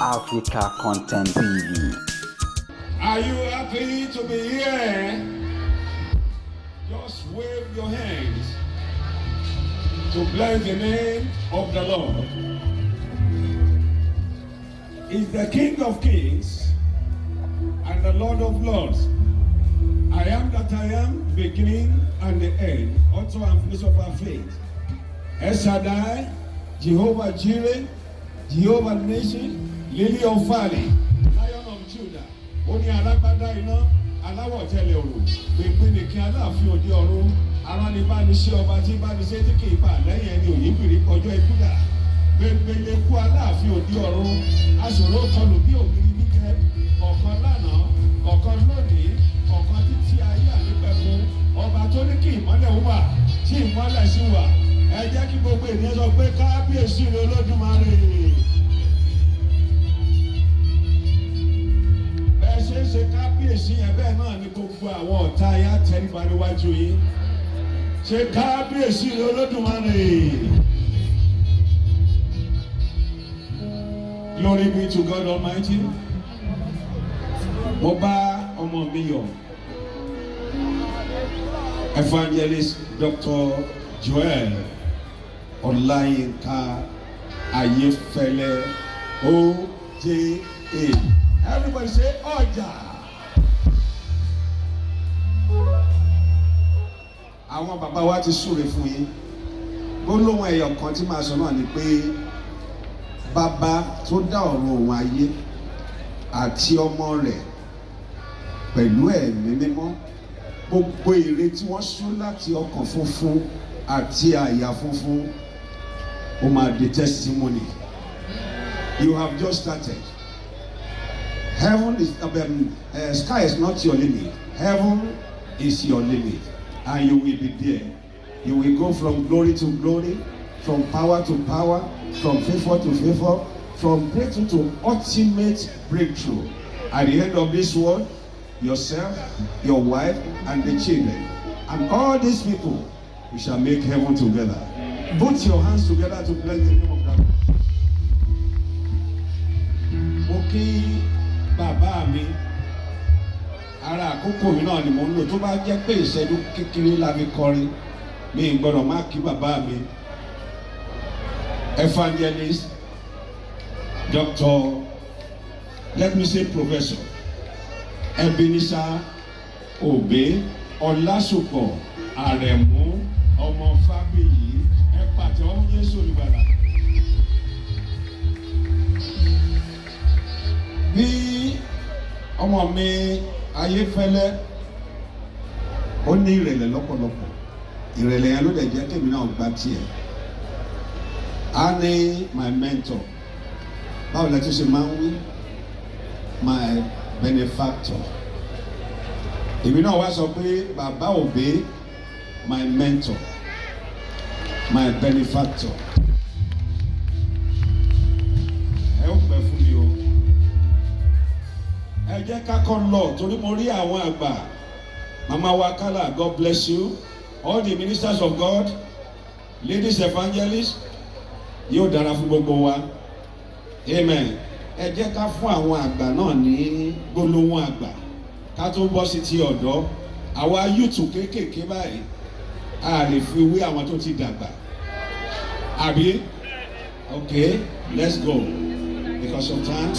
Africa Content TV. Are you happy to be here? Just wave your hands to bless the name of the Lord. He's the King of Kings and the Lord of Lords. I am that I am, beginning and the end, author and finisher of our faith. El Shaddai, Jehovah Jireh, Jehovah Nissi, Lily of Valley, Lion of Judah, ó ní alágbádá iná, aláwọ̀ tẹ́lẹ̀ òrùn, gbèngbè nìkan aláàfin òde ọ̀run, aránibániṣẹ́ ọba tí bániṣẹ́ tí kì í bà lẹ́yìn ẹni òyìnbìrì kọjọ́ ikú dà, gbèngbè kú aláàfin òde ọ̀run, aṣòro kọlù bí ògiri gbígbẹ, ọ̀kan lánàá, ọ̀kan lónìí, ọ̀kan títí ayé ànípẹ̀kun, ọba tó ní kí ìmọ́lẹ̀ wà, tí ìmọ́lẹ̀ sì wà. Ẹ jẹ́ kí gbogbo ènìyàn sọ pé kábíyèsí rẹ Olódùmarè. Bẹ́ẹ̀ ṣe ń ṣe kábíyèsí yẹn, bẹ́ẹ̀ náà ni gbogbo àwọn ọ̀tá yá tẹríba níwájú yín. Ṣe kábíyèsí rẹ Olódùmarè. Glory be to God Almighty. Mo bá ọmọ mi yọ̀, Evangelist Dr. Joel Ọláyínká Ayéfẹ́lẹ́ OJA. Everybody say ọjà. Àwọn bàbá wa ti súre fún yín. Gbólóhùn ẹyọ kan tí màá sọ náà ni pé bàbá tó dá ọ̀run òun ayé àti ọmọ rẹ̀ pẹ̀lú ẹ̀mí mímọ́, gbogbo èrè tí wọ́n sún láti ọkàn funfun àti àyà funfun, ó máa di testimony. You have just started. Heaven is sky is not your limit. Heaven is your limit, and you will be there. You will go from glory to glory, from power to power, from favor to favor, from breakthrough to ultimate breakthrough. At the end of this world, yourself, your wife, and the children, and all these people, we shall make heaven together. Put your hands together to bless the name of God. Mo kí bàbá mi, ara àkókò mi náà ni mo ń lò. Tó bá jẹ́ pé ìṣẹ́jú kékeré la fi kọrin, mi ì gbọ́dọ̀ má kí bàbá mi, Evangelist Doctor, let me say Professor Ebenezer Obey Ọlásùpọ̀ Àrẹ̀mú ọmọ Fábíyì. Ẹ pàtẹ́wọ́ fún Jésù Olùgbàlà. Bí ọmọ mi Ayéfẹ́lẹ́, ó ní ìrẹ̀lẹ̀ lọ́pọ̀lọpọ̀. Ìrẹ̀lẹ̀ yẹn ló dẹ̀ jẹ́ kémi náà gba tiẹ̀. Á ní my mentor, báwo la tún ṣe máa ń wí, my benefactor. Èmi náà wá sọ pé bàbá Obey, my mentor, my benefactor. Ẹ ó pẹ́ fún mi o. Ẹ jẹ́ ká kọ́ lọ torí mo rí àwọn àgbà. Mama wa Kala, God bless you. All the ministers of God, ladies evangelists, yóò dára fún gbogbo wa. Amen. Ẹ jẹ́ ká fún àwọn àgbà náà ní gbólóhùn àgbà ká tó bọ́ sí ti ọ̀dọ́. Àwa youth kéékèèké báyìí, a lè fi wé àwọn tó ti dàgbà, àbí? Okay, let's go because of time.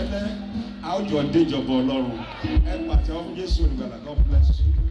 Ayéfẹ́lẹ́, a ó jọ déjọba Ọlọ́run. Ẹ pàtẹ́wọ́ fún Jésù Olùgbàlà. God bless you.